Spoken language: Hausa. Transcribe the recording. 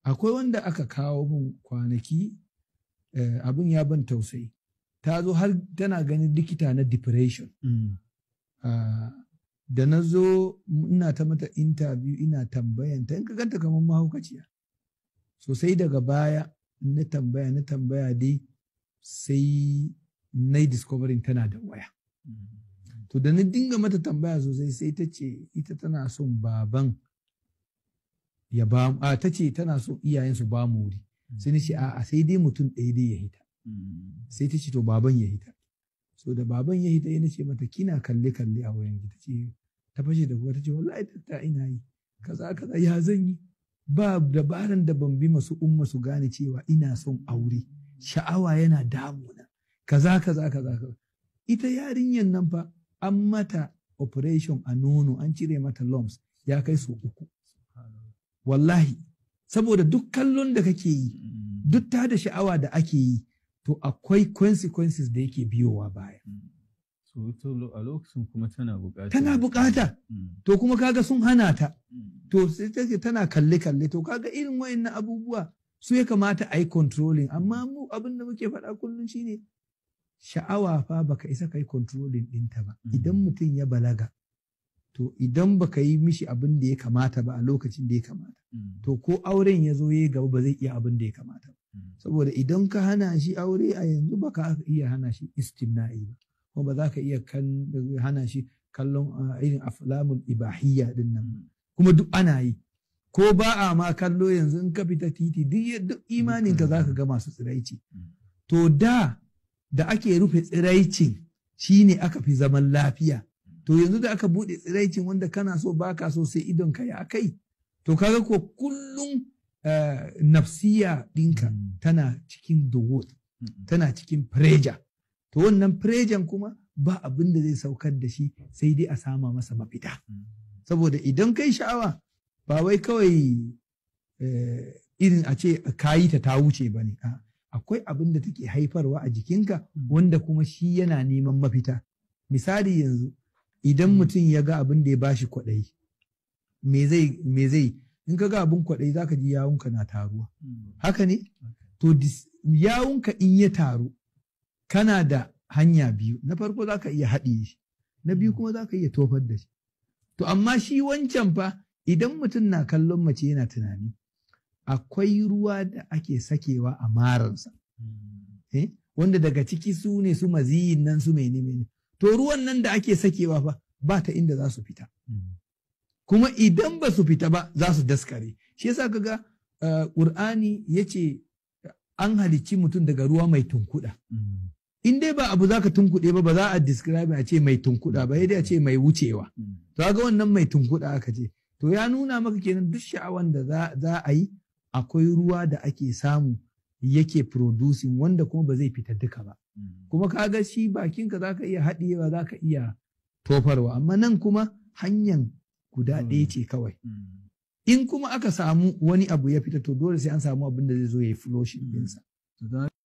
Akwai wanda aka kawo min kwanaki, abin ya ban tausayi. Ta zo har tana ganin likita na depression. Da na zo ina ta mata interview, ina tambayanta, in ka ganta kamar mahaukaciya. Sosai daga baya na tambaya, na tambaya dai, sai na yi discovering tana da waya. To da na dinga mata tambaya sosai, sai ta ce ita tana son baban ya ba a, ta ce tana son iyayen su ba mu wuri. Sai na ce a'a, sai dai mutum ɗaya dai ya hita. Sai ta ce to baban ya hita. So da baban ya hita, na ce mata kina kalle kalle a wayan ki? Ta ce, ta fashe da kuka, ta ce wallahi ta ina yi kaza kaza, ya zan yi? Ba dabaran da ban bi masu umma su gane cewa ina son aure, sha'awa yana damuna, kaza kaza kaza kaza. Ita yarinyan nan fa an mata operation a nono, an cire mata lumps ya kai so 3 wallahi, saboda duk kallon da kake yi, duk ta da sha'awa da ake yi, to akwai consequences da yake biyowa baya. So ita a lokacin kuma tana bukata. Tana bukata. To kuma kaga sun hana ta. To sai take tana kalle kalle. To kaga irin wayannan abubuwa su ya kamata a yi controlling, amma mu abin da muke faɗa kullum shine sha'awa fa baka isa kai controlling ɗinta ba. Idan mutum ya balaga, to idan baka yi mishi abin da ya kamata ba a lokacin da ya kamata, to ko auren ya zo ya gaba, ba zai iya abin da ya kamata ba. Saboda idan ka hana shi aure a yanzu, baka iya hana shi istimna'i ba, kuma ba za ka iya hana shi kallon irin aflamul ibahiyya din nan ba. Kuma duk ana yi, ko ba a ma kallo yanzu, in ka fita titi duk imaninka za ka ga masu tsiraici. To da da ake rufe tsiraicin shine aka fi zaman lafiya. To yanzu da aka buɗe tsiraicin, wanda kana so baka so sai idon ka ya kai, to kaga ko kullum nafsiya ɗinka tana cikin duwut, tana cikin pressure. To wannan pressure kuma ba abin da zai saukar da shi sai dai a sama masa mafita. Saboda idan kai sha'awa, ba wai kawai irin a ce kayi ta ta wuce ba ne. Akwai abin da take haifarwa a jikinka wanda kuma shi yana neman mafita. Misali yanzu idan mutum ya ga abin da ya bashi kwaɗayi, me zai in ka ga abin kwaɗayi, zaka ji yawunka na taruwa. Haka ne? To yawunka in ya taru, kana da hanya biyu. Na farko zaka iya haɗiye shi, na biyu kuma zaka iya tofar da shi. To amma shi wancan fa, idan mutum na kallon mace yana tunani, akwai ruwa da ake sakewa a maransa, wanda daga ciki su ne su maziyin nan, su mene mene. To ruwan nan da ake sakewa fa ba ta inda za su fita. Kuma idan ba su fita ba, za su daskare. Shi yasa kaga Qur'ani yace an halicci mutum daga ruwa mai tunkuɗa. In dai ba abu zaka tunkuɗe ba, ba za a describe a ce mai tunkuɗa ba, dai a ce mai wucewa. To kaga wannan mai tunkuɗa aka ce. To ya nuna maka kenan duk sha'awan da za a yi, akwai ruwa da ake samu yake producing, wanda kuma ba zai fita duka ba. Kuma kaga shi bakinka zaka iya haɗiyewa, zaka iya tofarwa, amma nan kuma hanyan guda ɗaya ce kawai. In kuma aka samu wani abu ya fita, to dole sai an samu abin da zai zo ya yi flushing ɗinsa.